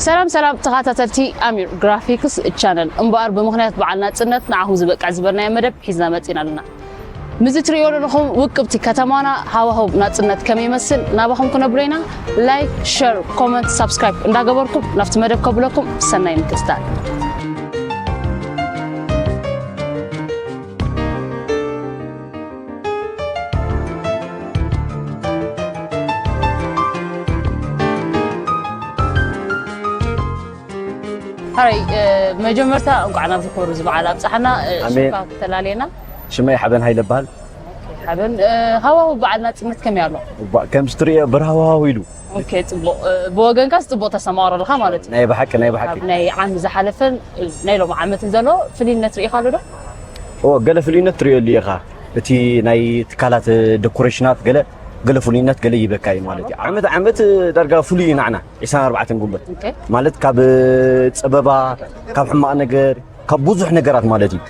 ሰላም ሰላም ተኸታተልቲ ኣሚር ግራፊክስ ቻነል፣ እምበኣር ብምኽንያት በዓል ናጽነት ንዓኹም ዝበቅዕ ዝበልናዮ መደብ ሒዝና መጺና ኣለና። ምስዚ ትርእዮ ዘለኹም ውቅብቲ ከተማና ሃዋህው ናጽነት ከመይ ይመስል ናባኹም ክነብሎ ኢና። ላይክ፣ ሸር፣ ኮመንት፣ ሳብስክራይብ እንዳገበርኩም ናብቲ መደብ ከብለኩም ሰናይ ምክትታል። ሕራይ፣ መጀመርታ እንኳዕ ናብዚ ክብሪ እዚ በዓል ኣብፀሓና። ኣሜን። ሽምካ ክተላለየና? ሽመይ ሓበን ሃይለ በሃል። ሓበን፣ ሃዋሁ በዓል ናፅነት ከመይ ኣሎ? እባ ከምዚ ትርእዮ ብር ሃዋሁ ኢሉ። ኦኬ፣ ፅቡቕ። ብወገንካስ ፅቡቕ ተሰማቕሮ ኣለኻ ማለት እዩ? ናይ ብሓቂ፣ ናይ ብሓቂ። ኣብ ናይ ዓሚ ዝሓለፈን ናይ ሎሚ ዓመትን ዘሎ ፍልይነት ርኢኻሉ ዶ? ኦ፣ ገለ ፍልይነት ትርእየሉ ኢኻ። እቲ ናይ ትካላት ዴኮሬሽናት ገለ፣ ገለ ፍሉይነት ገለ ይበካ እዩ ማለት እዩ። ዓመት ዓመት ዳርጋ ፍሉይ እዩ ናዕና። ዕስራን ኣርባዕተን ጉንበት ኦኬ። ማለት ካብ ፀበባ፣ ካብ ሕማቕ ነገር፣ ካብ ብዙሕ ነገራት ማለት እዩ።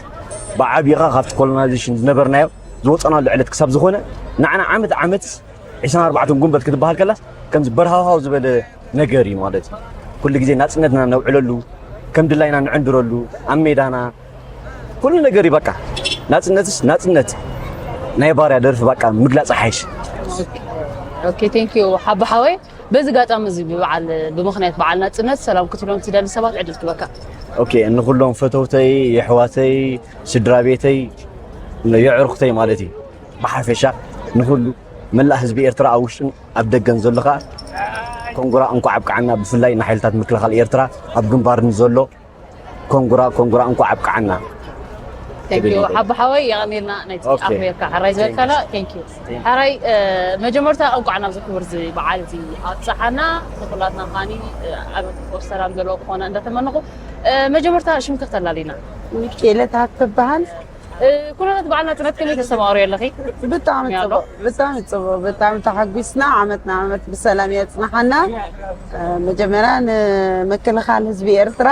ብዓቢኻ ካብቲ ኮሎናይዜሽን ዝነበርናዮ ዝወፀናሉ ዕለት ክሳብ ዝኾነ፣ ንዓና ዓመት ዓመት ዕስራን ኣርባዕተን ጉንበት ክትበሃል ከላስ ከምዚ በርሃውሃው ዝበለ ነገር እዩ ማለት እዩ። ኩሉ ግዜ ናፅነትና ነውዕለሉ፣ ከም ድላይና ንዕንድረሉ፣ ኣብ ሜዳና ኩሉ ነገር እዩ። በቃ ናፅነትስ ናፅነት፣ ናይ ባርያ ደርፊ በቃ ምግላፅ ሓይሽ። ኦኬ፣ ቴንክ ዩ ሓባ ሓወይ። በዚ ኣጋጣሚ እዚ ብበዓል፣ ብምኽንያት በዓል ናፅነት ሰላም ክትብሎም ትደሊ ሰባት ዕድል ክበካ። ኦኬ፣ ንኹሎም ፈተውተይ፣ የሕዋተይ፣ ስድራ ቤተይ፣ የዕሩኽተይ ማለት እዩ። ብሓፈሻ ንኹሉ መላእ ህዝቢ ኤርትራ ኣብ ውሽጥን ኣብ ደገን ዘሎ ከዓ ኮንግራ እንኳዕ ኣብቅዓና። ብፍላይ ንሓይልታት ምክልኻል ኤርትራ ኣብ ግንባር ንዘሎ ኮንግራ ኮንግራ እንኳዕ ኣብቅዓና። ሓባ ሓወይ የቐኔልና ናይቲ ኣኽቢርካ ሕራይ ዝበልካና። ቴንክ ዩ። ሕራይ፣ መጀመርታ እንኳዕ ናብዚ ክብር እዚ በዓል እዚ ኣብፀሓና። ንኩላትና ኻኒ ዓመት ፍቁር ሰላም ዘለዎ ክኾና እንዳተመነኹ፣ መጀመርታ ሽምኪ ክተላሊና። ሚካኤለ ትበሃል። ኩነታት በዓል ናፅነት ከመይ ተስተማቕርዮ ኣለኺ? ብጣዕሚ ጽቡቕ፣ ብጣዕሚ ጽቡቕ፣ ብጣዕሚ ተሓጒስና። ዓመት ንዓመት ብሰላም የጽንሓና። መጀመርያ ንምክልኻል ህዝቢ ኤርትራ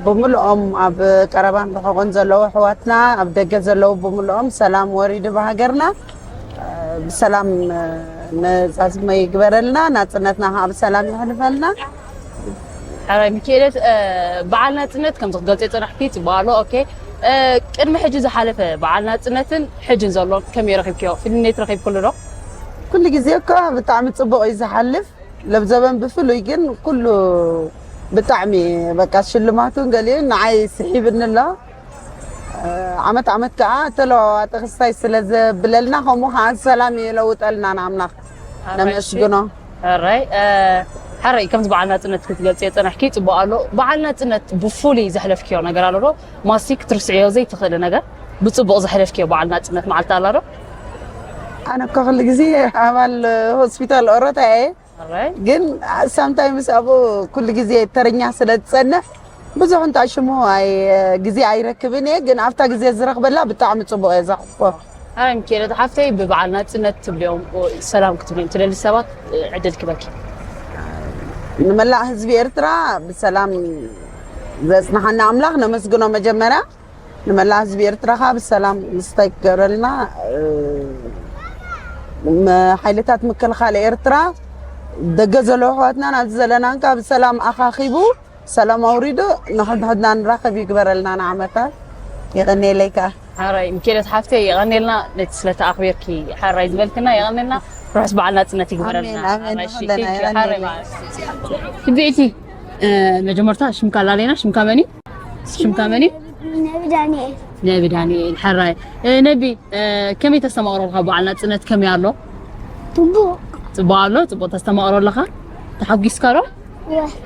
ብምልኦም ኣብ ቀረባን ርሑቕን ዘለዉ ኣሕዋትና ኣብ ደገ ዘለዉ ብምልኦም ሰላም ወሪዱ ብሃገርና ብሰላም ነዛዝሞ ይግበረልና። ናጽነትና ከዓ ብሰላም የሕልፈልና። ሕራይ ሚኪኤለት፣ በዓል ናጽነት ከምዚ ክትገልጽ የጸናሕኪ ጽቡቕ ኣሎ። ኦኬ፣ ቅድሚ ሕጂ ዝሓለፈ በዓል ናጽነትን ሕጅን ዘሎ ከመይ ረኺብክዮ? ፍልልይነት ረኺብክሉ ዶ? ኩሉ ግዜ እኮ ብጣዕሚ ጽቡቕ እዩ ዝሓልፍ። ለብዘበን ብፍሉይ ግን ኩሉ ብጣዕሚ በቃ ሽልማቱን ገሊኡን ንዓይ ስሒብኒ ኣሎ። ዓመት ዓመት ከዓ ተለዋዋጢ ክስታይ ስለ ዘብለልና ከምኡ ከዓ ሰላም የለውጠልና ንኣምላኽ ነመስግኖ። ሕራይ ሕራይ ከምዚ በዓል ናጽነት ክትገልጽ የጸናሕኪ ጽቡቕ ኣሎ። በዓል ናጽነት ብፍሉይ ዘሕለፍክዮ ነገር ኣሎ ዶ? ማሲ ክትርስዕዮ ዘይትኽእሊ ነገር ብጽቡቕ ዘሕለፍክዮ በዓል ናጽነት መዓልቲ ኣላ ዶ? ኣነ እኮ ኩሉ ግዜ ኣባል ሆስፒታል ኦሮታ እየ። ግን ሳምታይምስ ኣብኡ ኩሉ ግዜ ተረኛ ስለ ዝጸንሕ ብዙሕ እንታይ ሽሙ ኣይ ግዜ ኣይረክብን እየ። ግን ኣብታ ግዜ ዝረኽበላ ብጣዕሚ ጽቡቕ እየ ዘሕልፎ። ኣይ ሚኪኤለ ሓፍተይ ብበዓል ናጽነት ትብልዮም ሰላም ክትብልዮም ትደሊ ሰባት ዕድል ክበኪ። ንመላእ ህዝቢ ኤርትራ ብሰላም ዘጽንሓና ኣምላኽ ነመስግኖ መጀመርያ። ንመላእ ህዝቢ ኤርትራ ከዓ ብሰላም ምስታይ ክገብረልና ሓይልታት ምክልኻል ኤርትራ ደገ ዘለዉ ኣሕዋትና ናብዚ ዘለናን ከዓ ብሰላም ኣኻኺቡ ሰላም ኣውሪዱ ንሕድሕድና ንራኸብ ይግበረልና ንዓመታ። የቐንየለይ ከዓ። ሓራይ ሚኪኤለት ሓፍተይ የቐንየልና ነቲ ስለቲ ኣኽቢርኪ ሓራይ ዝበልክና የቐንየልና። ርሑስ በዓል ናጽነት ይግበረልና። ኣሜን፣ ኣሜን። ሓራይ እሺ፣ ንኹልና ቴንኪዩ። የቐንየልና። ሓራይ ማለት እዩ። ክብይቲ መጀመርታ ሽምካ ኣላለና። ሽምካ መን እዩ? ሽምካ መን እዩ? ነቢ ዳንኤል። ነቢ ዳንኤል። ሕራይ ነቢ፣ ከመይ ተስተማቕሮ ኣለኻ በዓል ናጽነት ከመይ ኣሎ? ጽቡቕ። ጽቡቕ ኣሎ። ጽቡቕ ተስተማቕሮ ኣለኻ? ተሓጒስካ ዶ?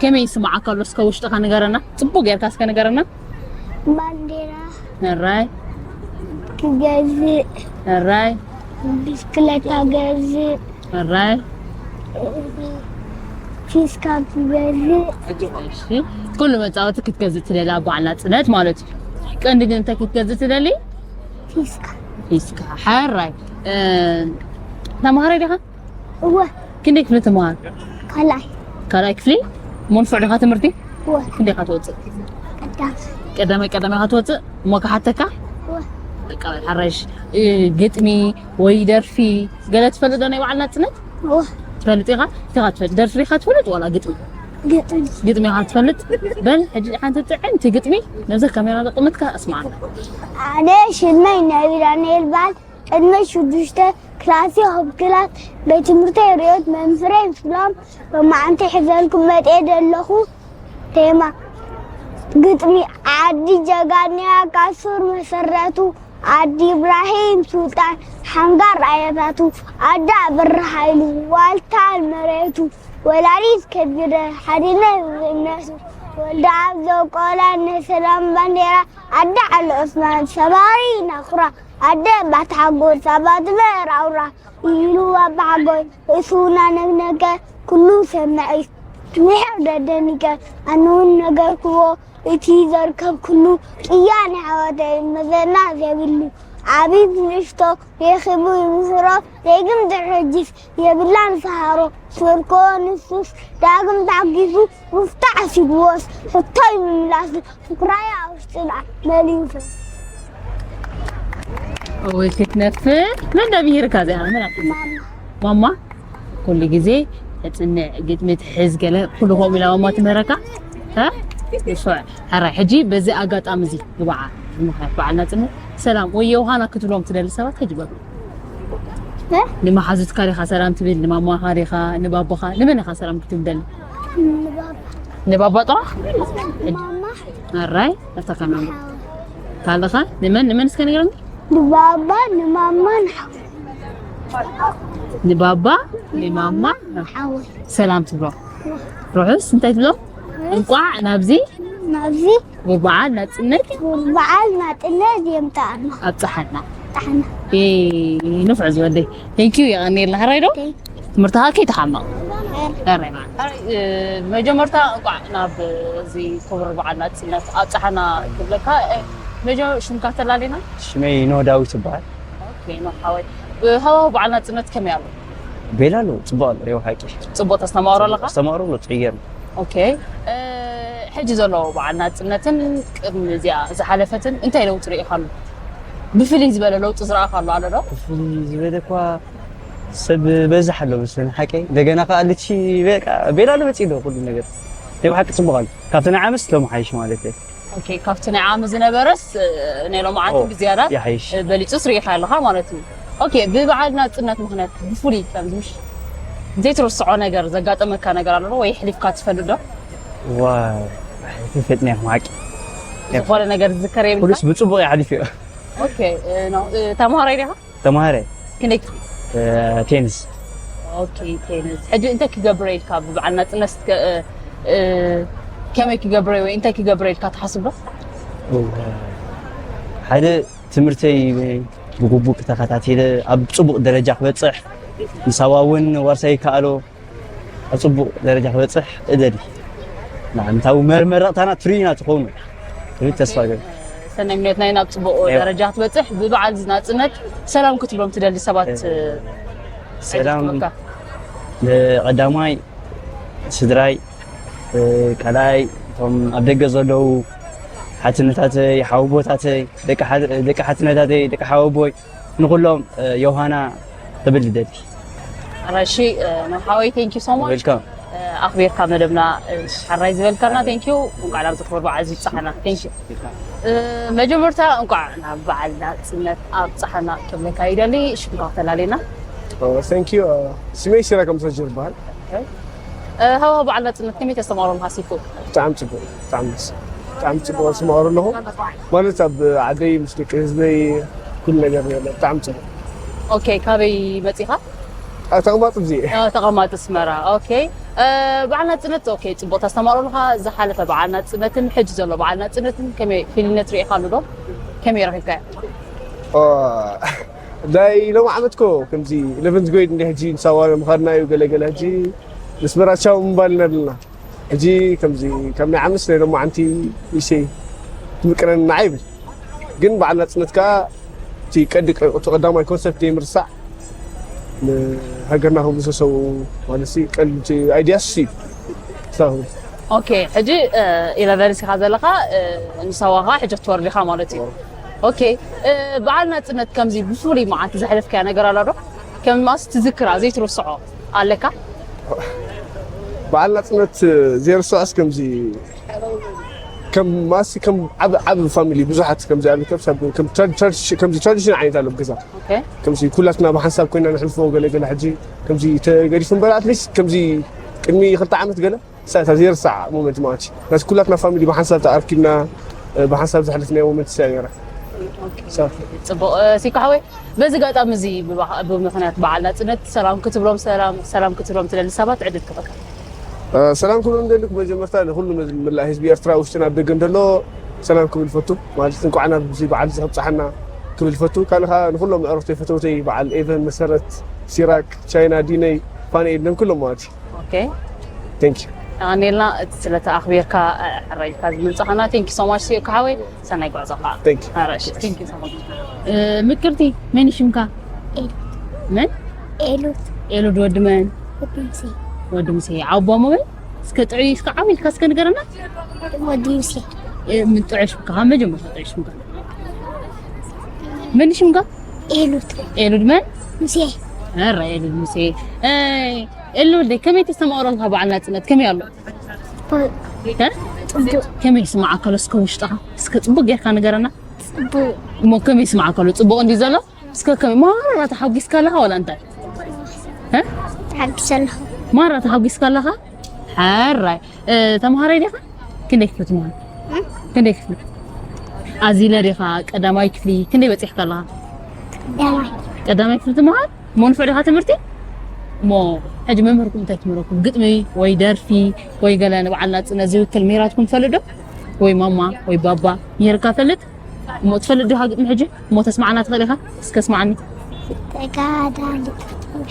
ከመይ ይስምዓካ ኣሎ? እስከ ውሽጥኻ ንገረና። ጽቡቕ ጌርካ እስከ ንገረና። ባንዴራ ሕራይ። ክገዝእ። ሕራይ። ብስክለታ ገዝእ። ሕራይ። ፊስካ ክገዝእ። እሺ። ኩሉ መጻወቲ ክትገዝእ ትደሊ ኣብ በዓል ናጽነት ማለት እዩ። ቀንዲ ግን እንታይ ክትገዝእ ትደሊ? ፊስካ። ፊስካ። ሕራይ። ተማሃራይ ዲኻ? እወ። ክንደይ ክፍሊ ትመሃር? ካልኣይ። ካልኣይ ክፍሊ? መንፉዕ ዲኻ ትምህርቲ? እወ። ክንደይ ኢኻ ትወፅእ? ቀዳም። ቀዳማይ ቀዳማይ ኢኻ ትወፅእ? እሞ ክሓተካ? እወ። በቃ በል ሓራይሽ። ግጥሚ ወይ ደርፊ ገለ ትፈልጥ ዶ ናይ በዓል ናፅነት? እወ። ትፈልጥ ኢኻ? እንታይ ኢኻ ትፈልጥ? ደርፊ ዲኻ ትፈልጥ ዋላ ግጥሚ? ግጥሚ ኢኻ ትፈልጥ? በል ሕጂ ሓንቲ ጥዕምቲ ግጥሚ ነብዛ ካሜራ ዘቐመጥካ ኣስምዓና። ኣነ ሽመይ ነቢል ዳንኤል ይበሃል። ቅድሚ ሽዱሽተ ክላስ ይኹን ክላስ ቤት ትምህርተይ ርእዮት መምህረይ ምስሎም ሎማዓንቲ ሒዘልኩም መፅየ ዘለኹ ቴማ ግጥሚ ዓዲ ጀጋኒያ ካብ ሱር መሰረቱ ዓዲ ኢብራሂም ሱልጣን ሓንጋር ኣያታቱ ዓዲ ኣብርሃ ሃይሉ ዋልታ መሬቱ ወላዲት ከቢረ ሓድነት እምነቱ ወልደ ኣብ ዘቆላ ናይ ሰላም ባንዴራ ዓዲ ዓሊ ዑስማን ሰባሪ ናኹራ ዓዲ ኣባት ሓጎስ ኣባት መራውራ ኢሉ ኣባ ሓጎስ ርእሱ እናነቅነቀ ኩሉ ሰምዐ እዩ። ንሕር ደደኒቀ ኣነ እውን ነገርክዎ እቲ ዘርከብ ኩሉ ቅያ ናይ ኣሕዋተይ መዘና ዘይብሉ ዓብዪ ንእሽቶ ሬኺቡ ይምህሮ ሬግም ድሕርጅስ የብላን ሰሃሮ ስርኮ ንሱስ ዳግም ተዓጊሱ ውፍጣ ዓሲብዎስ ሕቶይ ምምላስ ፍቅራይ ኣብ ውሽጥና መሊኡ ፈስ ወይ ክትነፍዕ መን ዳ ምሂርካ እዚኣ መን ኣፍልጣ? ማማ ኩሉ ግዜ ተፅንዕ ግጥሚ ትሕዝ ገለ ኩሉ ከምኡ ኢላ ማማ ትምህረካ እ ንሶዕ ሕራይ ሕጂ በዚ ኣጋጣሚ እዚ ንበዓል ምኽንያት በዓል ናፅነት ሰላም ወይ ዮሃና ክትብሎም ትደሊ ሰባት ሕጂ በሉ። እ? ንመሓዙትካ ዲኻ ሰላም ትብል ንማማኻ ዲኻ ንባቦኻ ንመን ኢኻ ሰላም ክትብል ደሊ? ንባባ ጥራሕ? ማማ ሕራይ ኣብታ ካሜራ ካልኻ ንመን ንመን እስከ ንገረኒ? ንባባ ንማማ ንሓው ንባባ ንማማ ሓወይ ሰላም ትብሎ ርሑስ እንታይ ትብሎ እንቋዕ ናብዚ ናብዚ ውር በዓል ናፅነት በዓል ናፅነት የምጣና ኣብፀሓና ጣሕና ንፍዕ ዝወደይ ቴንኪዩ የቐኒልና ሕራይ ዶ ትምህርትኻ ከይተሓመቕ ሕራይ ማለት መጀመርታ እንቋዕ ናብ እዚ ክቡር በዓል ናፅነት ኣብፀሓና ክብለካ መጀመር ሽምካ ተላሌና ሽመይ ኖህ ዳዊት ይበሃል። ኖህ ሓወይ ሃዋሁ በዓል ናፅነት ከመይ ኣሎ? ቤላ ኣሎ ፅቡቅ ኣሎ ሪኦ ሓቂ ፅቡቅ ተስተማወሮ ኣለካ? ኣስተማሮ ኣሎ ፅየም ኦኬ ሕጂ ዘለዎ በዓል ናፅነትን ቅድሚ እዚኣ ዝሓለፈትን እንታይ ለውጢ ርኢኻሉ? ብፍልይ ዝበለ ለውጢ ዝረኣኻሉ ኣሎ ዶ? ፍልይ ዝበለ እኳ ሰብ በዝሕ ኣሎ መሰለኒ ሓቀይ እንደገና ከዓ ልቺ በቃ ቤላ ኣሎ መፅኢ ዶ ኩሉ ነገር ናይ ብሓቂ ፅቡቅ ኣሎ ካብቲ ናይ ዓመስ ሎሚ ሓይሽ ማለት እዩ ኦኬ ካብቲ ናይ ዓሚ ዝነበረስ ናይ ሎማዓንቲ ብዝያዳ ይሓይሽ በሊፁስ ርኢኻ ኣለኻ ማለት እዩ ኦኬ ብበዓል ናፅነት ምክንያት ብፍሉይ ከምዚ ምሽ ዘይትርስዖ ነገር ዘጋጠመካ ነገር ኣሎ ዶ ወይ ሕሊፍካ ትፈልጥ ዶ ዋ ፍልፍጥ ናይ ማቂ ዝኾነ ነገር ዝዝከር የብልካ ኩሉስ ብፅቡቅ ይሓሊፍ እዩ ኦኬ ተምሃራይ ዲኻ ተምሃረ ክንደይ ቴንስ ኦኬ ቴንስ ሕጂ እንታይ ክገብረ ኢልካ ብበዓል ናፅነት ከመይ ክገብረ ወይ እንታይ ክገብረ ኢልካ ትሓስብ ዶ ሓደ ትምህርተይ ብግቡእ ክተኸታተለ ኣብ ፅቡቅ ደረጃ ክበፅሕ ንሳዋ እውን ዋርሳይ ይከኣሎ ኣብ ፅቡቅ ደረጃ ክበፅሕ እደሊ ንዓመታዊ መርመረቕታና ትርኢና ትኸውን ትብል ተስፋ ገር ሰናይ ምንዮትና ኢና ኣብ ፅቡቅ ደረጃ ክትበፅሕ ብበዓል ናፅነት ሰላም ክትብሎም ትደሊ ሰባት ሰላም ንቀዳማይ ስድራይ ካልኣይ እቶም ኣብ ደገ ዘለዉ ሓትነታተይ ሓወቦታተይ ደቂ ሓትነታተይ ደቂ ሓወቦይ ንኩሎም ዮሃና ክብል ይደሊ ራሺ ንሓወይ thank you so much welcome ኣኽቢርካ መደብና ሓራይ ዝበልካና thank you እንኳዕ ናብ ዝኽብር በዓል ዝበፅሓና thank you መጀመርታ እንኳዕ ናብ በዓል ናፅነት ኣብፅሓና ክብለካ ይደሊ ሽምካ ተላሌና thank you ስመይ ሲራክ ኣምሳጀር ይበሃል ሃዋ በዓል ናፅነት ከመይ ተስተማቕሮ ኣለካ ሲፉ ብጣዕሚ ፅቡቅ ብጣዕሚ ደስ ብጣዕሚ ፅቡቅ ተስተማቕሮ ኣለኹ ማለት ኣብ ዓደይ ምስ ደቂ ህዝበይ ኩሉ ነገር ብጣዕሚ ፅቡቅ okay ካበይ መፂኻ ተቐማጥ እዚ ተቐማጥ ኣስመራ okay በዓል ናፅነት okay ፅቡቅ ተስተማቕሮ ኣለካ ዝሓለፈ በዓል ናፅነትን ሕጂ ዘሎ በዓል ናፅነትን ከመይ ፍልነት ርኢኻሉ ዶ ከመይ ረኺብካዮ ናይ ሎም ዓመት ኮ ከምዚ ኢለቨንት ግሬድ እንደ ሕጂ ንሳዋ ምኻድና እዩ ገለገለ ሕጂ ንስመራ ቻው ምባል ኢና ኣለና ሕጂ ከምዚ ከም ናይ ዓመስ ናይ ሎም ዓንቲ ይሴ ትምቅረን ንዓ ይብል ግን በዓል ናፅነት ከዓ እቲ ቀዲ እቲ ቀዳማይ ኮንሰፕት ዘይምርሳዕ ንሃገርና ከም ዝሰሰው ማለት ቀዲ ኣይዲያስ እዩ okay ሕጂ ኢለቨንት ኢኻ ዘለኻ ንሳዋ ከዓ ሕጂ ትወርድ ኢኻ ማለት እዩ okay በዓል ናፅነት ከምዚ ብፍሉይ መዓልቲ ዘሕለፍካያ ነገር ኣላ ዶ ከም ማስ ትዝክራ ዘይትርስዖ ኣለካ በዓል ናጽነት ዘይርሳዕስ ከምዚ ከም ማሲ ከም ዓብ ዓብ ፋሚሊ ብዙሓት ከምዚ ኣሉ ከም ሰብ ከም ትራድ- ትራዲሽ- ከምዚ ትራዲሽን ዓይነት ኣሎ ገዛ ኦኬ ከምዚ ኩላትና ብሓንሳብ ኮይና ንሕልፎ ገለ ገለ ሕጂ ከምዚ ተገዲፉ እምበር ኣትሊስት ከምዚ ቅድሚ ክልተ ዓመት ገለ ሳታ ዘይርሳዕ ሞመንት ማለት እዩ። ነዚ ኩላትና ፋሚሊ ብሓንሳብ ተኣርኪብና ብሓንሳብ ዘሕለፍናዮ ሞመንት እያ ነይራ። ጽቡቅ ሲካ ሓወይ በዚ ጋጣሚ እዚ ብምክንያት በዓል ናጽነት ሰላም ክትብሎም ሰላም ሰላም ክትብሎም ትደሊ ሰባት ዕድል ክፈካ ሰላም ክብሎም ደልኩ መጀመርታ ንኩሉ መላእ ህዝቢ ኤርትራ ውሽጥን ኣብ ደገን ዘሎ ሰላም ክብል ፈቱ ማለት እንኳዕ ናብ እዚ በዓል እዚ ከብፅሓና ክብል ፈቱ ካልእ ከዓ ንኩሎም ኣዕሩኽተይ ፈተውተይ በዓል ኤቨን መሰረት ሲራክ ቻይና ዲነይ ፋንኤል ነንኩሎም ማለት እዩ ኦኬ ቴንክ ዩ ኣኔልና እቲ ስለቲ ኣኽቢርካ ሕራይልካ ዝምንጻኻና thank you so much ሲካ ሓወይ ሰናይ ጉዕዞ ከዓ ቴንክ ዩ ኣራሽ thank you so much ምቅርቲ መን ሽምካ መን ኤሉ ኤሉድ ወዲ መን ወድምሲ ወዲ ሙሴ ዓቦ መበል እስከ ጥዑይ እስከ ዓብ ኢልካ እስከ ንገረና ወድምሲ ምጥዑ ሽምካ ካብ መጀመርታ ጥዑ ሽምካ መን ሽምካ ኤሉት ኤሉድ መን ሙሴ ኧረ ኤሉድ ሙሴ ኤሉ ወልደይ ከመይ ተስተማቕሮ ኣለካ በዓል ናፅነት ከመይ ኣሎ እ? ከመይ ይስማዓካ ኣሎ እስከ ውሽጥኻ እስከ ፅቡቅ ጌርካ ንገረና ጽቡቅ እሞ ከመይ ይስማዓካ ኣሎ ፅቡቅ እንዲ ዘሎ እስከ ከመይ ማራ ተሓጒስካ ኣለኻ ዋላ እንታይ እ? ተሓጊሰ ኣለኹ ማራ ተሓጒስካ ኣለኻ ሓራይ እ፣ ተምሃራይ ዲኻ ክንደይ ክፍሊ ትምሃር ክንደይ ክፍሊ ኣዚለ ዲኻ ቀዳማይ ክፍሊ ክንደይ በፂሕካ ኣለኻ ደማይ ቀዳማይ ክፍሊ ትምሃር እሞ ንፍዕ ዲኻ ትምህርቲ እሞ ሕጂ መምህርኩም እንታይ ትምህረኩም ግጥሚ ወይ ደርፊ ወይ ገለ ንበዓል ናፅነት ዝውክል ምሂራትኩም ትፈልጥ ዶ ወይ ማማ ወይ ባባ ምሂርካ ፈልጥ እሞ ትፈልጥ ዲኻ ግጥሚ ሕጂ እሞ ተስማዓና ትኽእል ኢኻ እስከ ስማዓኒ ተጋዳሊት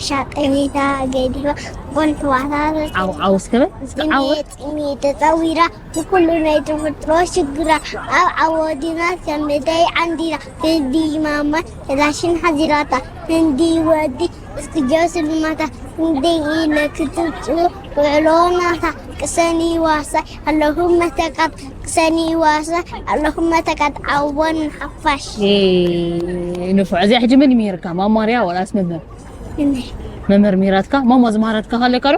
ሻቀሚታ ገዲባ ጎንትዋታ ዓው ዓው እስከ በል እስከ ዓው ጥሜ ተጸዊራ ንኩሉ ናይ ተፈጥሮ ሽግራ ኣብ ዓወዲና ሰምደይ ዓንዲራ ህዲ ማማ ተላሽን ሓዚራታ ህንዲ ወዲ እስክጆ ስልማታ ህንዲ ኢለ ክትጽኡ ውዕሎ ናታ ቅሰኒ ዋሳይ ኣለኹም መተካት ቅሰኒ ዋሳይ ኣለኹም መተካት ዓወን ሓፋሽ ንፉዕ እዚኣ ሕጂ መን ይምሂርካ ማማርያ ወላስ መምህር መምህር ምሂራትካ ማማ ዝመሃረትካ ካለካ ዶ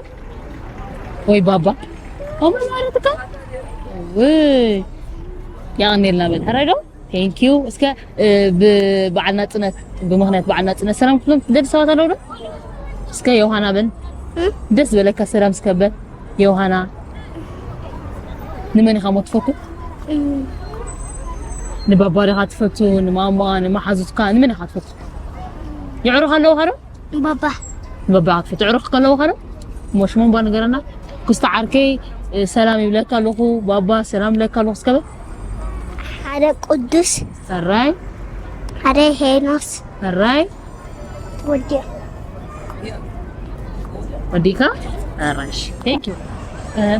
ወይ ባባ ማማ ዝመሃረትካ ውይ ያቀኔልና በል ሕራይ ዶ thank you እስከ ብበዓል ናፅነት ብምክንያት በዓል ናፅነት ሰላም ክፍሎም ደሊ ሰባት ኣለዉ ዶ እስከ ዮሃና በል ደስ ዝበለካ ሰላም እስከ በል ዮሃና ንመን ኢኻ ሞ ትፈቱ ንባባ ዲኻ ትፈቱ ንማማ ንመሓዙትካ ንመን ኢኻ ትፈቱ የዕሩኽ ኣለውኻ ዶ ባባ ንባባ ክትፍትዕሩኽ ከለውኻ ዶ እሞ ሽሞም ባ ንገረና ክስቲ ዓርከይ ሰላም ይብለካ ኣለኹ ባባ ሰላም ይብለካ ኣለኹ እስከበ ሓደ ቅዱስ ሰራይ ሓደ ሄኖስ ሰራይ ወዲያ ወዲካ ራሽ ቴንክ ዩ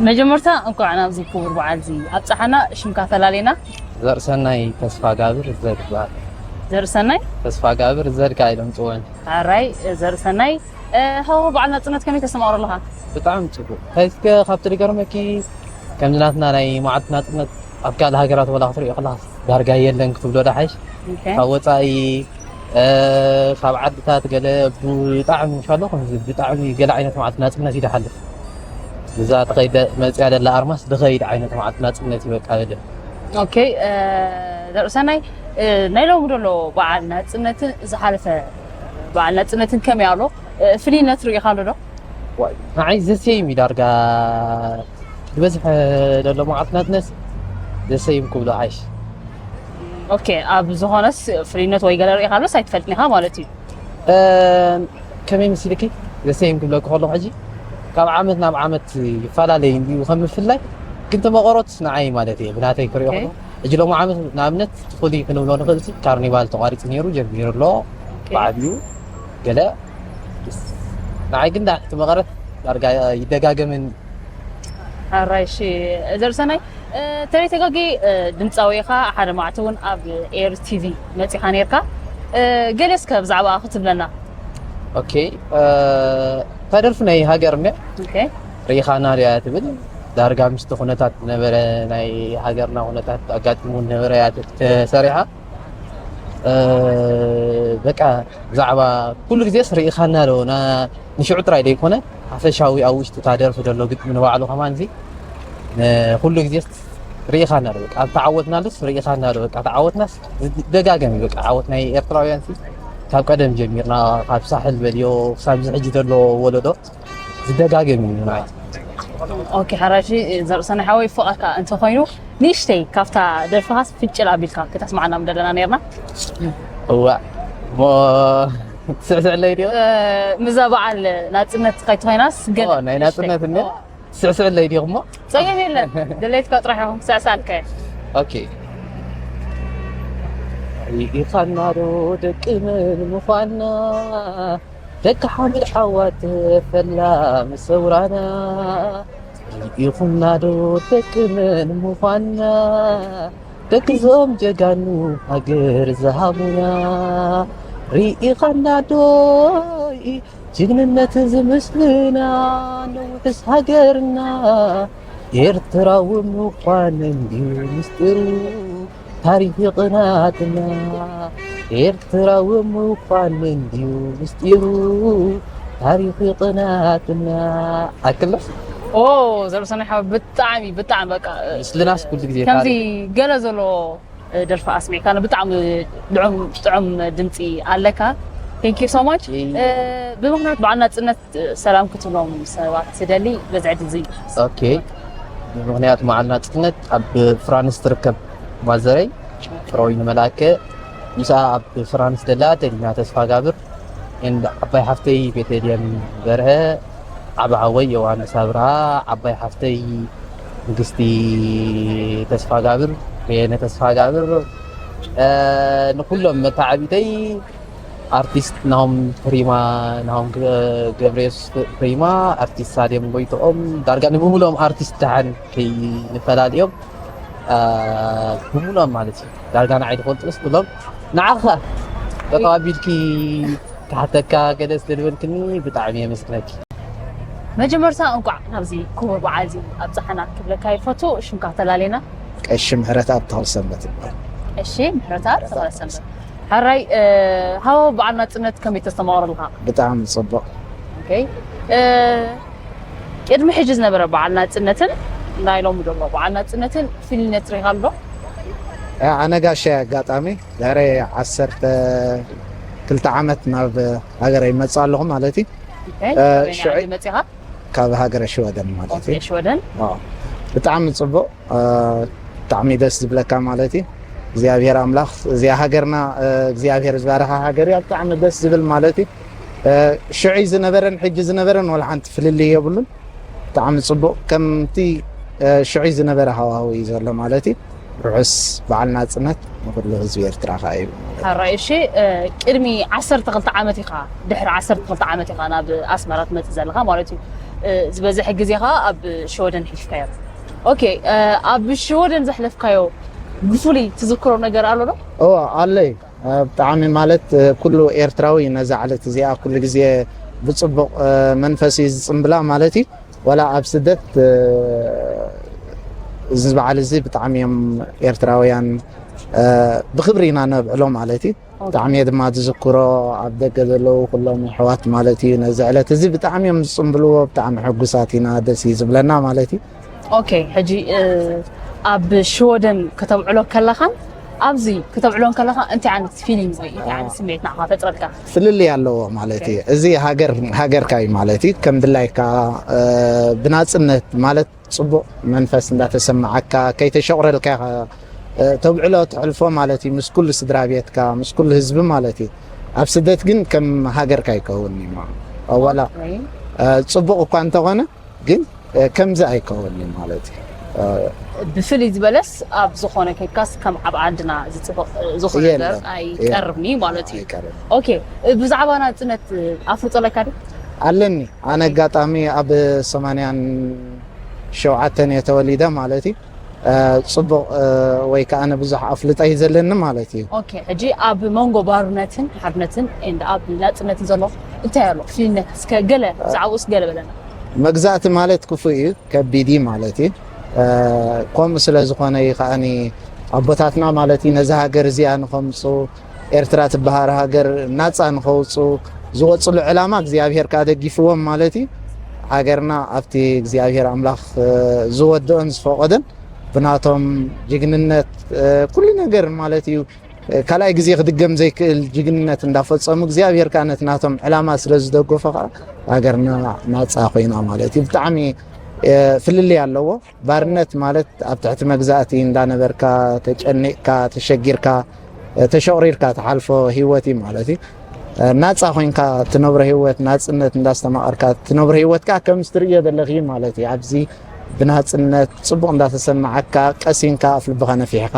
መጀመርታ እንኳዕ ናብዚ ክቡር በዓል እዚ ኣብፀሓና ሽምካ ፈላሌና ዘርእሰናይ ተስፋ ጋብር ዘድ ይበሃል ዘርእሰናይ ተስፋ ጋብር ዘድካ ኢሎም ፅወን ኣራይ ዘርእሰናይ ሃው በዓል ናፅነት ከመይ ተስተማቕሮ ኣለኻ ብጣዕሚ ፅቡቅ ከይስከ ካብቲ ዝገርመኪ ከምዚ ናትና ናይ መዓልቲ ናፅነት ኣብ ካልእ ሃገራት ወላ ክትሪኦ ከለካ ዳርጋ የለን ክትብሎ ዳሓይሽ ካብ ወፃኢ ካብ ዓድታት ገለ ብጣዕሚ ሻሎ ከምዚ ብጣዕሚ ገለ ዓይነት መዓልቲ ናፅነት እዩ ዝሓልፍ እዛ ተኸይደ መፅያ ደላ ኣርማስ ዝኸይድ ዓይነት መዓልቲ ናፅነት እዩ በቃ በለ ኦኬ ዘርእሰናይ ናይ ሎሚ ደሎ በዓል ናፅነትን ዝሓለፈ በዓል ናፅነትን ከመይ ኣሎ ፍልይነት ርኢኻሉ ዶ ንዓይ ዘሴም እዩ ዳርጋ ዝበዝሐ ዘሎ መዓልቲ ናፅነት ዘሴም ክብሎ ሓይሽ ኦኬ ኣብ ዝኾነስ ፍልይነት ወይ ገለ ርኢኻሉስ ኣይትፈልጥን ኢኻ ማለት እዩ ከመይ ምስ ኢልኪ ዘሴም ክብለኪ ከለኹ ሕጂ ካብ ዓመት ናብ ዓመት ይፈላለይ እንዲዩ ከም ምፍላይ ግን ተመቐሮት ንዓይ ማለት እየ ብናተይ ክሪኦ ከለኹ ሕጂ ሎም ዓመት ንኣብነት ፍሉይ ክንብሎ ንኽእል ሲ ካርኒቫል ተቋሪፁ ነይሩ ጀሚሩ ኣሎ ብዓብዩ ገለ ንዓይ ግን እቲ መቐረት ዳርጋ ይደጋገምን ኣራይሺ ዘርሰናይ ተለይ ተጋጊ ድምፃዊ ኢኻ ሓደ መዓልቲ እውን ኣብ ኤር ቲቪ መፂኻ ነርካ ገለ እስከ ብዛዕባ ክትብለና ኦኬ እታ ደርፊ ናይ ሃገር እንድያ ኦኬ ርኢኻና ድያ ትብል ዳርጋ ምስቲ ኩነታት ዝነበረ ናይ ሃገርና ኩነታት ኣጋጢሙ ዝነበረ እያ ተሰሪሓ በቃ ብዛዕባ ኩሉ ግዜስ ርኢኻና ዶ ንሽዑ ጥራይ ዘይኮነ ሓፈሻዊ ኣብ ውሽጢ እታ ደርፊ ዘሎ ግጥሚ ንባዕሉ ከማን እዚ ኩሉ ግዜ ርኢኻና ዶ በቃ ኣብ ተዓወትናሉስ ርኢኻና ዶ በቃ ተዓወትናስ ዝደጋገም እዩ በቃ ዓወት ናይ ኤርትራውያን ሲ ካብ ቀደም ጀሚርና ካብ ሳሕል በልዮ ክሳብ እዚ ሕጂ ዘሎ ወለዶ ዝደጋገም እዩ ናይ ኦኬ ሓራሺ ዘርእሰናይ ሓወይ ፍቓድካ እንተኮይኑ ንእሽተይ ካብታ ደርፍኻስ ፍጭል ኣቢልካ ክተስማዓና ምደለና ነርና እዋ እሞ ትስዕስዕለይ ድዮ ምዛ በዓል ናፅነት ከይትኮይናስ ገለ ናይ ናፅነት እነ ትስዕስዕለይ ድዮ እሞ ፀገም የለን ደለይትካ ጥራሕ ኢኹም ክስዕሳልከ ኦኬ ርኢኻና ዶ ደቂ መን ምዃንና ደቂ ሓመድ ዓዋት ፈላሚ ሰውራና ርኢኹምና ዶ ደቂ መን ምዃንና ደቂ ዞም ጀጋኑ ሃገር ዝሃቡና ርኢኻና ዶ ጅግንነት ዝምስልና ነውሕስ ሃገርና ኤርትራዊ ምዃን እንድዩ ምስጢሩ ታሪኽ ይቕናትና ኤርትራዊ ምዃን እንድዩ ምስጢሩ ታሪኽ ይቕናትና ኣክልስ ኦ ዘርሰናይ ሓወ ብጣዕሚ ብጣዕሚ በቃ ምስልናስ ኩሉ ግዜ ከምዚ ገለ ዘሎ ደርፊ ኣስሚዕካና ብጣዕሚ ልዑም ጥዑም ድምፂ ኣለካ thank you so much ብምክንያት በዓል ናፅነት ሰላም ክትብሎም ሰባት ትደሊ በዚ ዕድል እዚ ኦኬ ብምክንያት በዓል ናፅነት ኣብ ፍራንስ ትርከብ ማዘረይ ፍሮይ ንመላከ ምስኣ ኣብ ፍራንስ ደላ ተሊና ተስፋ ጋብር ዓባይ ሓፍተይ ቤተልየም በርሀ ዓቢ ሓወይ ዮሃንስ ኣብርሃ ዓባይ ሓፍተይ ንግስቲ ተስፋጋብር በየነ ተስፋጋብር ንኩሎም መተዓቢተይ ኣርቲስት ናሆም ፕሪማ ናሆም ገብረየሱስ ፕሪማ ኣርቲስት ሳሌም ጎይትኦም ዳርጋ ንብሙሎም ኣርቲስት ደሓን ከይንፈላልዮም ብሙሎም ማለት እዩ ዳርጋ ንዓይ ዝፈልጡስ ኩሎም ንዓኻ በቃ ኣቢልኪ ክሓተካ ገለ ስለዝበልክኒ ብጣዕሚ የመስግነኪ መጀመርታ እንቋዕ ናብዚ ክቡር በዓል እዚ ኣብፀሓና ክብለካ ይፈቱ ሽምካ ተላለና ቀሺ ምሕረተኣብ ተኽለሰንበት ይበሃል። ቀሺ ምሕረተኣብ ተኽለሰንበት ሕራይ ሃወ በዓል ናፅነት ከመይ ተስተማቕረልካ ብጣዕሚ ፅቡቕ ቅድሚ ሕጂ ዝነበረ በዓል ናፅነትን ናይ ሎሚ ዘሎ በዓል ናፅነትን ፍልነት ሪኻ ኣሎ ኣነ ጋሻ ኣጋጣሚ ድሕሪ ዓሰርተ ክልተ ዓመት ናብ ሃገረ ይመፅእ ኣለኹ ማለት እዩ ሽዑ መፂኻ ካብ ሃገረ ሽወደን ማለት እዩ ሽወደን ብጣዕሚ ፅቡቅ ብጣዕሚ ደስ ዝብለካ ማለት እዩ እግዚኣብሔር ኣምላኽ እዚኣ ሃገርና እግዚኣብሔር ዝባረኻ ሃገር እያ ብጣዕሚ ደስ ዝብል ማለት እዩ ሽዑ ዝነበረን ሕጂ ዝነበረን ወላ ሓንቲ ፍልልይ የብሉን ብጣዕሚ ፅቡቅ ከምቲ ሽዑ ዝነበረ ሃዋህው እዩ ዘሎ ማለት እዩ ርሑስ በዓል ናፅነት ንኩሉ ህዝቢ ኤርትራ ከዓ እዩ ሓራይ እሺ ቅድሚ ዓሰርተ ክልተ ዓመት ኢኻ ድሕሪ ዓሰርተ ክልተ ዓመት ኢኻ ናብ ኣስመራ ትመፅእ ዘለኻ ማለት እዩ ዝበዝሐ ግዜ ኸዓ ኣብ ሽወደን ሒፍካዮ ኦኬ ኣብ ሽወደን ዘሕለፍካዮ ብፍሉይ ትዝክሮ ነገር ኣሎ ዶ እዎ ኣለይ ብጣዕሚ ማለት ኩሉ ኤርትራዊ ነዛ ዕለት እዚኣ ኩሉ ግዜ ብፅቡቅ መንፈስ እዩ ዝፅምብላ ማለት እዩ ዋላ ኣብ ስደት እዚ በዓል እዚ ብጣዕሚ እዮም ኤርትራውያን ብክብሪ ኢና ነብዕሎ ማለት እዩ ብጣዕሚ እየ ድማ ዝዝክሮ ኣብ ደገ ዘለዉ ኩሎም ኣሕዋት ማለት እዩ ነዚ ዕለት እዚ ብጣዕሚ እዮም ዝፅምብልዎ ብጣዕሚ ሕጉሳት ኢና ደስ እዩ ዝብለና ማለት እዩ ኦኬ ሕጂ ኣብ ሽወደን ከተብዕሎ ከለኻን ኣብዚ ከተብዕሎን ከለኻ እንታይ ዓይነት ፊሊንግ ወይ እንታይ ዓይነት ስሜት ንዓኻ ፈጥረልካ ፍልልይ ኣለዎ ማለት እዩ እዚ ሃገር ሃገርካ እዩ ማለት እዩ ከም ድላይካ ብናፅነት ማለት ፅቡቅ መንፈስ እንዳተሰማዓካ ከይተሸቁረልካ ኢኻ ተብዕሎ ተሕልፎ ማለት እዩ ምስ ኩሉ ስድራ ቤትካ ምስ ኩሉ ህዝቢ ማለት እዩ ኣብ ስደት ግን ከም ሃገርካ ይከውን እዩ ወላ ፅቡቅ እኳ እንተኾነ ግን ከምዚ ኣይከውን እዩ ማለት እዩ ብፍልይ ዝበለስ ኣብ ዝኾነ ከይድካስ ከም ዓብ ዓድና ዝፅብቕ ዝኾነ ነገር ኣይቀርብኒ ማለት እዩ ኦኬ ብዛዕባ ናፅነት ኣፍልጦ ኣለካ ዶ ኣለኒ ኣነ ኣጋጣሚ ኣብ ሰማንያን ሸውዓተን እየ ተወሊደ ማለት እዩ ፅቡቕ ወይ ከዓ ንብዙሕ ኣፍልጣ እዩ ዘለኒ ማለት እዩ ኦኬ ሕጂ ኣብ መንጎ ባርነትን ሓርነትን and ኣብ ናፅነትን ዘሎ እንታይ ኣሎ ፍልነት እስከ ገለ ብዛዕባኡስ ገለ በለና መግዛእቲ ማለት ክፉእ እዩ ከቢድ እዩ ማለት እዩ ከምኡ ስለ ዝኾነ እዩ ከዓኒ ኣቦታትና ማለት እዩ ነዚ ሃገር እዚኣ ንኸምፁ ኤርትራ ትበሃር ሃገር ናፃ ንኸውፁ ዝወፅሉ ዕላማ እግዚኣብሔር ከዓ ደጊፍዎም ማለት እዩ። ሃገርና ኣብቲ እግዚኣብሔር ኣምላኽ ዝወደኦን ዝፈቐደን ብናቶም ጅግንነት ኩሉ ነገር ማለት እዩ ካልኣይ ግዜ ክድገም ዘይክእል ጅግንነት እንዳፈፀሙ እግዚኣብሔር ከዓ ነቲ ናቶም ዕላማ ስለ ዝደገፎ ከዓ ሃገርና ናፃ ኮይና ማለት እዩ። ብጣዕሚ ፍልልይ ኣለዎ። ባርነት ማለት ኣብ ትሕቲ መግዛእቲ እንዳነበርካ ተጨኒቕካ ተሸጊርካ ተሸቑሪርካ ትሓልፎ ህይወት እዩ ማለት እዩ። ናፃ ኮይንካ ትነብሮ ህይወት ናፅነት እንዳስተማቐርካ ትነብሮ ህይወት ከዓ ከምዚ ትርእዮ ዘለኺ ማለት እዩ። ኣብዚ ብናፅነት ፅቡቕ እንዳተሰማዓካ ቀሲንካ ኣፍ ልብኻ ነፊሕካ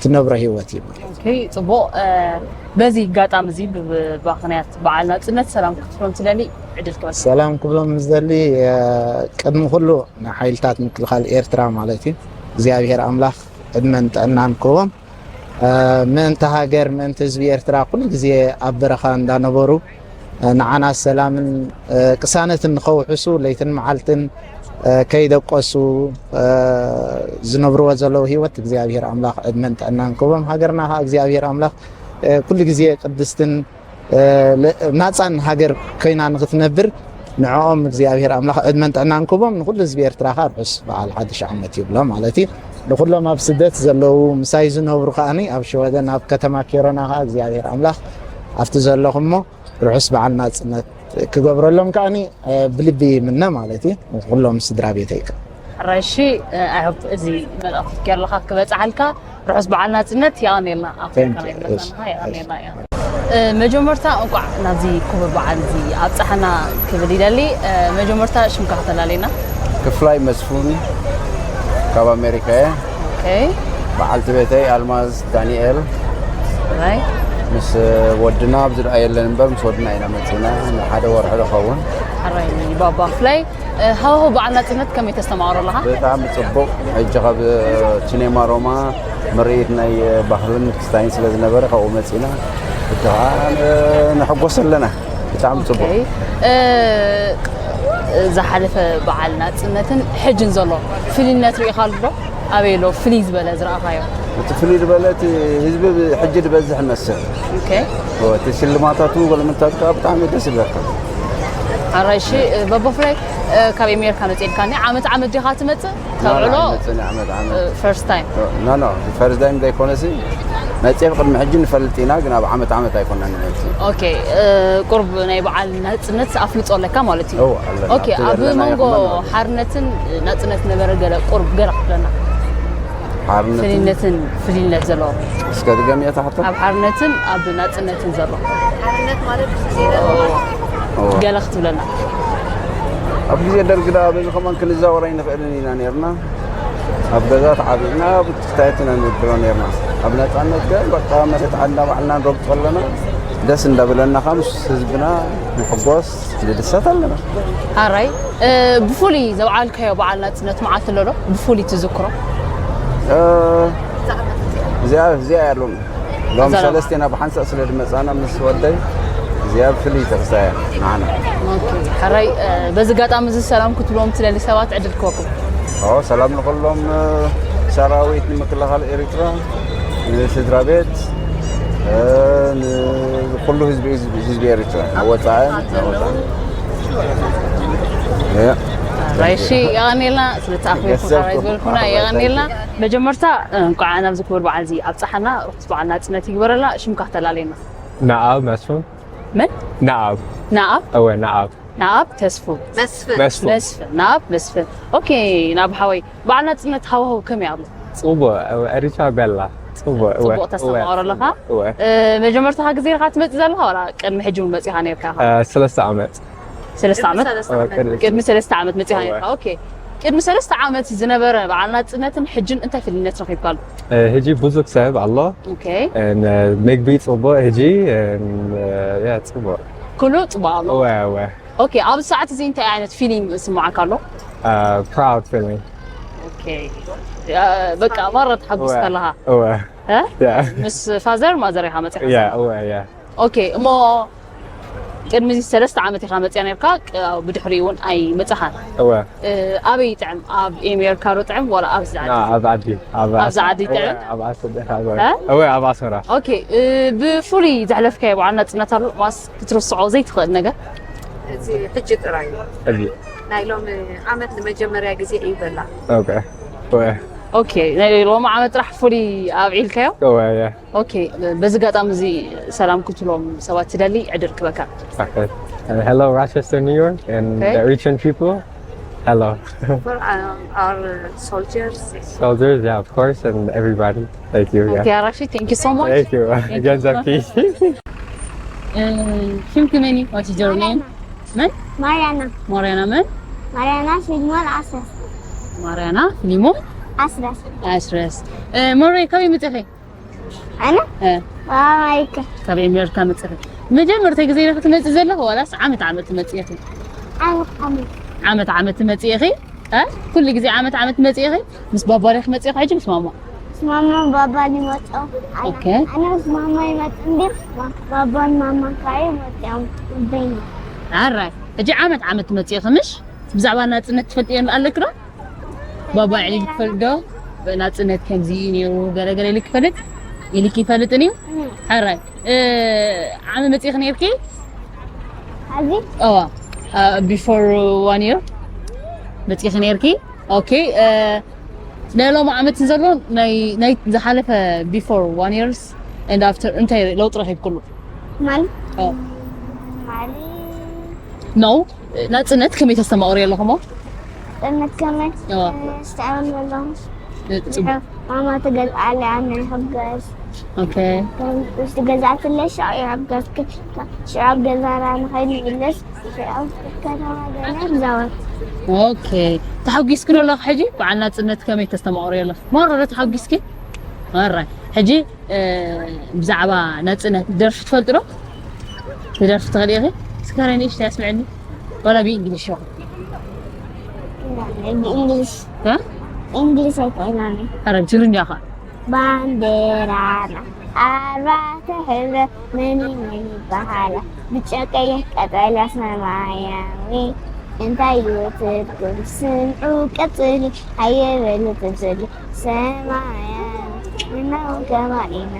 ትነብሮ ህይወት እዩ ማለት እዩ። ኦኬ፣ ፅቡቕ። በዚ ኣጋጣሚ እዚ ብምኽንያት በዓል ናፅነት ሰላም ክትብሎም ትደሊ ዕድል ክበል። ሰላም ክብሎም ዝደሊ ቅድሚ ኩሉ ንሓይልታት ምክልኻል ኤርትራ ማለት እዩ እግዚኣብሔር ኣምላኽ ዕድመን ጥዕናን ክህቦም ምእንቲ ሃገር ምእንቲ ህዝቢ ኤርትራ ኩሉ ግዜ ኣብ በረኻ እንዳነበሩ ንዓና ሰላምን ቅሳነትን ንኸውሕሱ ለይትን መዓልትን ከይደቀሱ ዝነብርዎ ዘለዉ ህይወት እግዚኣብሔር ኣምላኽ ዕድመን ጥዕናን ክህቦም ሃገርና ከዓ እግዚኣብሔር ኣምላኽ ኩሉ ግዜ ቅድስትን ናፃን ሃገር ኮይና ንክትነብር ንዕኦም እግዚኣብሔር ኣምላኽ ዕድመን ጥዕናን ክህቦም ንኩሉ ህዝቢ ኤርትራ ከዓ ርሑስ በዓል ሓድሽ ዓመት ይብሎ ማለት እዩ። ንኩሎም ኣብ ስደት ዘለዉ ምሳይ ዝነብሩ ከዓኒ ኣብ ሸወደን ኣብ ከተማ ኬሮና ከዓ እግዚኣብሔር ኣምላኽ ኣብቲ ዘለኹሞ ርሑስ በዓል ናፅነት ክገብረሎም ከዓኒ ብልቢ ይምነ ማለት እዩ። ንኩሎም ስድራ ቤተይ ከዓ ሕራይ እሺ። I hope እዚ መልእኽቲ ጌርልኻ ክበፅሓልካ ርሑስ በዓል ናፅነት የቐንየልና ኣፍሪካ ናይ መፃናኻ የቐንየልና እያ። መጀመርታ እንቋዕ ናብዚ ክቡር በዓል እዚ ኣብፃሓና ክብል ይደሊ። መጀመርታ ሽምካ ክተላለና። ክፍላይ መስፉን ካብ ኣሜሪካ እየ። በዓልቲ ቤተይ ኣልማዝ ዳንኤል ምስ ወድና ኣብዚ ደኣ የለን እምበር ምስ ወድና ኢና መፂና ንሓደ ወርሒ ዝኸውን። ሕራይ ባባ ክፍላይ ሃዋሁ በዓል ናፅነት ከመይ ተስተማቕሮ ኣለኻ? ብጣዕሚ ፅቡቕ። ሕጂ ካብ ሲኔማ ሮማ ምርኢት ናይ ባህልን ክስታይን ስለ ዝነበረ ካብኡ መፂና ሕጂ ከዓ ንሕጎስ ኣለና። ብጣዕሚ ፅቡቕ። ዝሓለፈ በዓል ናፅነትን ሕጅን ዘሎ ፍልይነት ርኢኻሉ ዶ? ኣበይ ኣሎ ፍልይ ዝበለ ዝረኣኻዮ? እቲ ፍልይ ዝበለ እቲ ህዝቢ ሕጂ ዝበዝሕ ይመስል። ኦኬ። እቲ ሽልማታቱ ገለመንታቱ ከዓ ብጣዕሚ ደስ ይብለካ። ኣራይሺ በቦፍላይ ካብ ኣሜሪካ መፅእልካኒ ዓመት ዓመት ዲኻ ትመፅእ? ተብዕሎ መፅኒ ዓመት ዓመት ፈርስት ታይም ኖ ኖ ፈርስት ታይም ዘይኮነሲ መፅኤ ቅድሚ ሕጂ ንፈልጥ ኢና ግን ኣብ ዓመት ዓመት ኣይኮና ንመፅእ። ኦኬ። ቁርብ ናይ በዓል ናፅነት ኣፍልጦ ኣለካ ማለት እዩ። ኦኬ። ኣብ መንጎ ሓርነትን ናፅነት ነበረ ገለ ቁርብ ገለ ክትብለና? ሓርነትን ፍልይነትን ፍልይነት ዘለዎ እስከ ድገምዮ እታ ሕቶ። ኣብ ሓርነትን ኣብ ናፅነትን ዘሎ ሓርነት ማለት ገለ ክትብለና? ኣብ ግዜ ደርጊ ደኣ በዚ ከማን ክንዛወር ኣይንኽእልን ኢና ነርና። ኣብ ገዛ ተዓቢእና ብትሕታየት ኢና ንብድሮ ነርና። ኣብ ነፃነት ግን በቃ መሬት ዓድና ባዕልና ንረግጾ ኣለና። ደስ እንዳበለና ከዓ ምስ ህዝብና ንሕጎስ ንድሰት ኣለና። ኣራይ ብፍሉይ ዘውዓልካዮ በዓል ናፅነት መዓልቲ ኣሎ ዶ ብፍሉይ ትዝክሮ? እዚኣ እዚኣ እያ ሎሚ ሎም ሰለስቴና ብሓንሳእ ስለ ዝመፃና ምስ ወደይ እዚኣ ፍልይ ተኽሳ እያ ንዓና። ሕራይ በዚ ኣጋጣሚ እዚ ሰላም ክትብሎም ትደሊ ሰባት ዕድል ክወኩም። ኦ ሰላም ንኩሎም ሰራዊት ንምክልኻል ኤርትራ ንስድራ ቤት ንኩሉ ህዝቢ ህዝቢ ኤርትራ ኣወፃእን ኣወፃእን ራይሺ የቐኔልና ስለተኣኽበኩም ራይ ዝበልኩና የቐኔልና። መጀመርታ እንኳዕ ናብዚ ክቡር በዓል እዚ ኣብፀሓና። ርሑስ በዓል ናፅነት ይግበረልና። ሽምካ ክተላለየና? ነኣብ መስፍን። መን? ነኣብ። ነኣብ? እወ ነኣብ። ነኣብ ተስፉ። መስፍን። መስፍን። መስፍን። ነኣብ መስፍን። ኦኬ። ናብ ሓወይ በዓል ናፅነት ሃዋህው ከመይ ኣሎ? ፅቡቅ። ኤሪትራ በላ ፅቡቅ። እወ። ፅቡቅ ተስተማቅሮ ኣለካ። እወ። መጀመርታኻ ግዜ ኢኻ ትመፅእ ዘለኻ ዋላ ቅድሚ ሕጂ እውን መፂኻ ነርካ ኢኻ? ሰለስተ ዓመት። ሰለስተ ዓመት ቅድሚ ሰለስተ ዓመት መፂኻ ነርካ። ኦኬ። ቅድሚ ሰለስተ ዓመት ዝነበረ በዓል ናፅነትን ሕጅን እንታይ ፍልይነት ረኺብካሉ? ሕጂ ብዙሕ ሰብ ኣሎ። ምግቢ ፅቡቅ። ሕጂ ያ ፅቡቅ። ኩሉ ፅቡቅ ኣሎ። እወ እወ። ኦኬ። ኣብ ሰዓት እዚ እንታይ ዓይነት ፊሊንግ ይስምዓካ ኣሎ? ፕራውድ ፊሊንግ። በቃ ማራ ተሓጉስ ከለኻ። እወ። ምስ ፋዘር ማዘር ኢኻ መፂኻ? እወ። ኦኬ። እሞ ቅድሚ እዚ ሰለስተ ዓመት ኢኻ መጽያ ነርካ፣ ቅ-፣ ብድሕሪኡ እውን ኣይመጻኻን። እወ እ፣ ኣበይ ይጥዕም? ኣብ ኤሜርካ ዶ ጥዕም ዋላ ኣብዚ ዓዲ? ኣብ ዓዲ ኣብ ኣብዚ ዓዲ እወ፣ ይጥዕም? ኣብ ዓዲ እወ እ? እወ ኣብ ኣስመራ ኦኬ፣ እ፣ ብፍሉይ ዘሕለፍካዮ በዓል ናጽነት ኣሎ ማስ ክትርስዖ ዘይትኽእል ነገር? እዚ ሕጂ ጥራይ እዩ። እዚ ናይ ሎሚ ዓመት ንመጀመርያ ግዜ እዩ በላ። ኦኬ እወ ኦኬ፣ ናይ ሎሚ ዓመት ጥራሕ ፍሉይ ኣብዒልካዮ? እወ እየ ኦኬ፣ በዚ ኣጋጣሚ እዚ ሰላም ክትብሎም ሰባት ትደሊ ዕድል ክበካ። Okay. And hello, Rochester, New York, and Okay. the Richmond people. Hello. For uh, our soldiers. Soldiers, yeah, of course, and everybody. Thank you. Yeah. ኦኬ፣ ኣራሺ፣ thank you so much። Thank you. Again, Zaki. እ፣ ሽምኪ መን እዩ? What is your name? መን? ማርያና ማርያና መን? ማርያና ፊልሞን ኣስረስ ማርያና ፊልሞን ኣስረስ ኣስረስ። እ፣ መሮይ፣ ካበይ መጺኺ? ኣነ እ፣ ኣማይከ ካብ ኤሜሪካ መጺኺ። መጀመርታ ግዜ ኢኺ ክትመጺ ዘለኺ ዋላስ ዓመት ዓመት ትመጺ ኢኺ? ዓመት ዓመት ዓመት ዓመት ትመጺ ኢኺ? እ? ኩሉ ግዜ ዓመት ዓመት ትመጺ ኢኺ? ምስ ባባ ዲኺ መጺኺ ሕጂ ምስ ማማ? ማማን ባባን ይመፅኦም። ኣነ ኦኬ። ኣነ ምስ ማማ ይመፅእ እንዲ ባባን ማማን ከዓ ይመፅኦም። በይና ኣራይ፣ ሕጂ ዓመት ዓመት ትመጺ ኢኺ ምሽ? ብዛዕባ ናጽነት ትፈልጥዮ ኣለኪ ዶ? ባባ ዕሊ ትፈልጥ ዶ? ናጽነት ከምዚ እዩ ነይሩ፣ ገለ ገለ ኢልኪ ይፈልጥ? ኢልኪ ይፈልጥን እዩ? ሕራይ። እ፣ ዓመት መጺእኺ ነይርኪ? ኣብዚ እዋ፣ ቢፎር ዋን ይር መጺእኺ ነይርኪ? ኦኬ። እ፣ ናይ ሎሚ ዓመት ዘሎ ናይ ናይ ዝሓለፈ ቢፎር ዋን ይርስ ኤንድ ኣፍተር እንታይ ለውጢ ረኺብክሉ? ማለት ኦ። ማለት ኖ፣ ናጽነት ከመይ ተስተማቕሪ ኣለኹሞ? ጥምት ከመይ ኦ። ስተዓል ኣለኹ ጽቡቅ። ማማ ትገዝኣለ ኣነ ይሕገዝ ኦኬ። ውስጥ ገዛትለ ሻው ይሕገዝ ሽራብ ገዛና ንኸይድ ይብለስ ሽራብ ከተማ ገና ዛወት ኦኬ። ተሓጒስኪ ዶ ኣለኺ ሕጂ? በዓል ናጽነት ከመይ ተስተማቕሪ ኣለኺ? ማሮ ዶ ተሓጒስኪ? ኣራይ። ሕጂ እ፣ ብዛዕባ ናጽነት ደርፊ ትፈልጢ ዶ? ትደርፊ ትኽእሊ ኢኺ? እስከ ንእሽተይ ኣስምዕኒ። ዋላ ብእንግሊሽ ይኹን። ብእንግሊሽ እ? እንግሊሽ ኣይኮይናኒ ኣረ ብትግርኛ ኸ? ባንዴራና ኣርባዕተ ሕብረ መን መን ይበሃላ ብጫ ቀይሕ ቀጠልያ ሰማያዊ እንታይ እዩ ትርጉም ስምዑ ቀጽሉ ኣየበሉ ትብሉ ሰማያዊ ምነው ከባኢና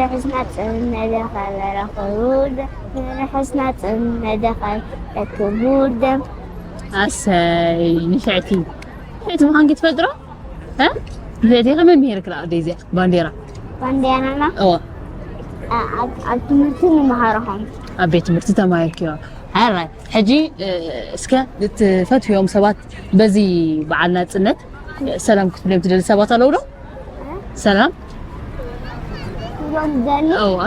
ርሑስ ናጽነት ደኸበረ ክቡር ደም ርሑስ ናጽነት ደኸበረ ክቡር ደም ኣሰይ ንፍዕቲ ንፍዕቲ ምዃንኪ ትፈልጢ ዶ? እ? ንፍዕቲ ከመይ ምሂርክ ደኣ ደዚያ ባንዴራ ባንዴራና እወ ኣብ ኣብ ትምህርቲ ንምሃርኹም ኣብ ቤት ትምህርቲ ተማሂርክዮ። ሕራይ። ሕጂ እ፣ እስከ እትፈትውዮም ሰባት በዚ በዓል ናጽነት ሰላም ክትብልዮም ትደሊ ሰባት ኣለዉ ዶ? ሰላም ክብሎም ዝደሊ እዋ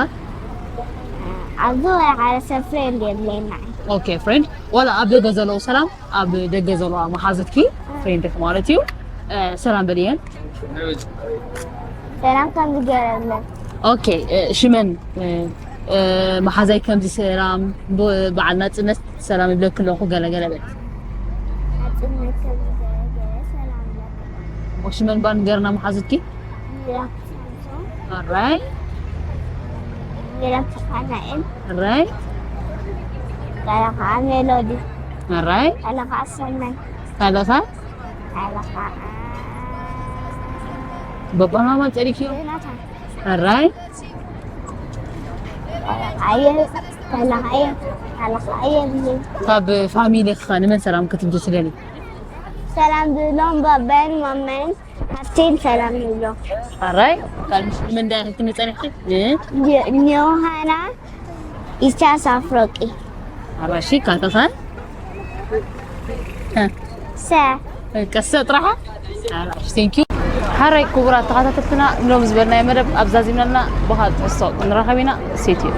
ኣብዚ ወይ ሓደ ሰብ ፍሬንድ የብለይና ኦኬ ፍሬንድ ዋላ ኣብ ደገ ዘለዉ ሰላም ኣብ ደገ ዘለዋ መሓዝትኪ ፍሬንድክ ማለት እዩ እ፣ ሰላም በልየን ሰላም ከም ዝገረለን ኦኬ እ፣ ሽመን እ፣ እ፣ መሓዛይ ከምዚ ሰላም ብ- በዓል ናጽነት ሰላም ይብለኪ ኣለኹ ገለ ገለ በል ናጽነት ከም ዝገረገረ ሰላም ለካ ሽመን ባንገርና መሓዝትኪ ይላክ ሳምሶን ኣራይ ይላክ ተፋናኤል ኣራይ ገለ ከዓ ሜሎዲ ኣራይ ገለ ከዓ ሰናይ ካለኻ ገለ ከዓ በባማማ ጸሪክዮ ናታ ኣራይ ኣየ ተለኻየ ተለኻየ ብዬ ካብ ፋሚሊ ኸ ንመን ሰላም ክትብሉ ትደሊ ሰላም ዝብሎም ባባይን ማማይን ሃብቴን ሰላም ይብሎም ኣራይ ካልሽ ንመን ዳይ ክትኒ ጸኒሕኪ ዮሃና ኢሳያስ ኣፍረቂ ኣራሺ ካልተኸ ሰ ቀሰ ጥራሓ ቴንኪዩ ሓራይ ክቡራት ተኸታተልትና ሎም ዝበልናዮ መደብ ኣብዛዚምናልና ብኻል ትሕዝቶ ክንራኸብ ኢና ሴትዮ